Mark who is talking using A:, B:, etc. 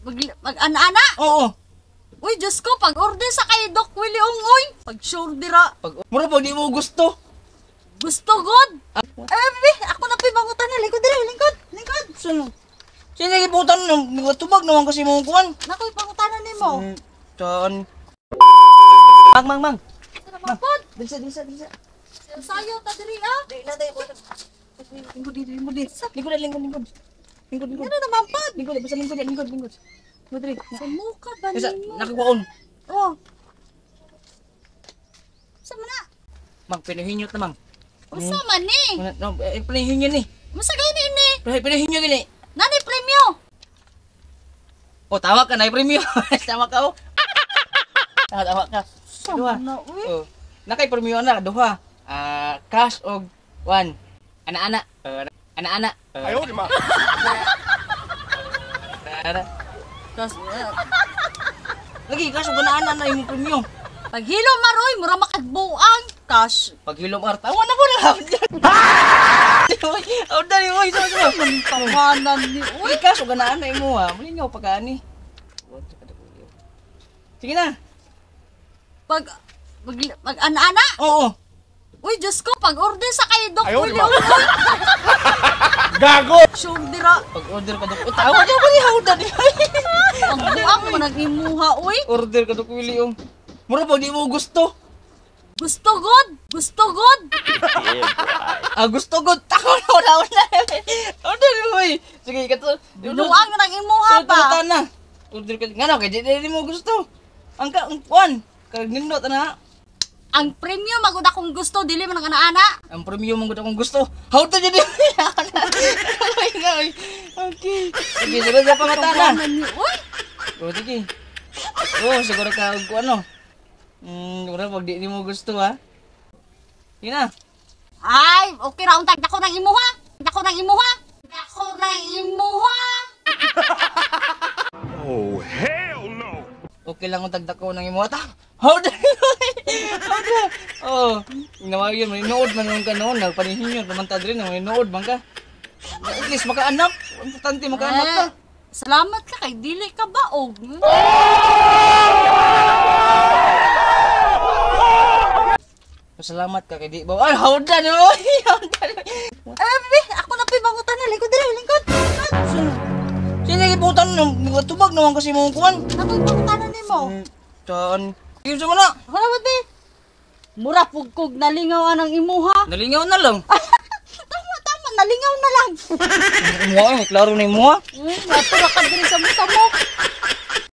A: Mag ana-ana.
B: Oo.
A: Uy, Diyos ko, pag order sa kay Doc Willie Ongoy. Pag sure dira.
B: Pag mura pag di mo gusto.
A: Gusto god. Ay, baby, ako na po'y bangutan na. Lingkod dira, lingkod, lingkod.
B: Sino? Sino gibutan nang tubag naman kasi mo kuan?
A: Nakoy pangutanan nimo.
B: Saan? Mang mang mang.
A: Sa naman pod.
B: Dilsa dilsa dilsa.
A: Sayo ta diri ah.
B: Dili na tayo. Lingkod dito, lingkod dito. Lingkod lingkod lingkod. Lingkod lingkod.
A: Ano naman pod?
B: Lingkod basta lingkod lingkod lingkod. Lingkod diri.
A: Sa muka ba
B: Basta
A: nimo?
B: nakakuon.
A: Oh. Sa man na?
B: Mang pinahinyo ta mang.
A: Usa man ni?
B: No, eh, pinahinyo ni.
A: Masa gani ni?
B: Pinahinyo gini.
A: Nani premyo?
B: Oh, tama ka na premyo. Tama ka oh. Tama, tama ka.
A: Sa
B: Duha.
A: man na uy.
B: Oh. Nakay premyo na duha. Ah, cash og one. Ana-ana. Ana-ana.
C: Ayaw, di ma.
B: Ana.
A: Kas,
B: Lagi cash og ana-ana na imong premyo.
A: paghilo maroy, mura makagbuang cash.
B: Paghilom ar tawa na po na. Oh, dali oy, sama sama.
A: Tawanan ni uy.
B: Uy, cash og ana-ana imo ha. Malingaw pagkaani. Sige na.
A: Pag mag, mag ana-ana.
B: Oo.
A: Uy, Diyos ko, pag order sa kay Doc
C: Ayaw, di
A: Willie
C: ba?
A: Ongoy.
C: Gago!
A: Sure dira.
B: Pag order ka dok. Oh, tawa na ba ni hawda ni.
A: Ang buang mo nag-imuha, uy.
B: Order ka dok Willie ong. Mura pag di mo gusto.
A: Gusto god. Gusto god.
B: Ah, gusto ko. Tako na, wala, wala. Order, uy. Sige, kato.
A: Binuang mo nag-imuha
B: Sunod
A: pa.
B: pa. Na. Order ka. Nga na, kay di mo gusto. Ang ka, ang kuan. Kag nindot na.
A: Ang premyo magud akong gusto, dili man ang ana-ana.
B: Ang premium mong akong gusto. How to dyan. Okay. Sige, siguro sa pangata na.
A: Tawanan ni uy.
B: Oh, sige. Oh, siguro ka og ano. Wala pag di mo gusto ha. Sige na.
A: Ay, okay ra untag dako nang imuha. Dako nang imuha. Dako nang imuha.
C: Oh, hell no!
B: Okay lang kung tagdako ng imo ta. Hold on. Hold on. Oh, nawa yun, maninood man nung ka noon, nagpanihinyo naman ta diri, maninood man ka. At least makaanak, importante makaanak ka.
A: Eh, salamat ka kay dili ka baog.
B: Salamat ka kay di ba. Ay, hold on. Oy, hold on.
A: Ay, baby, ako na po'y bangutan na. Lingkod diri, lingkod. Lingkod.
B: Sino gibutan nang tubag naman kasi mo kuan.
A: Nakoy pangutanan nimo.
B: Saan? Kinsa mo na?
A: Wala ba, be? Mura pugkog nalingaw anang imuha.
B: Nalingaw na lang.
A: Tama, tama, nalingaw na lang.
B: Imo ay klaro na imo.
A: Uy, natura ka diri sa mo.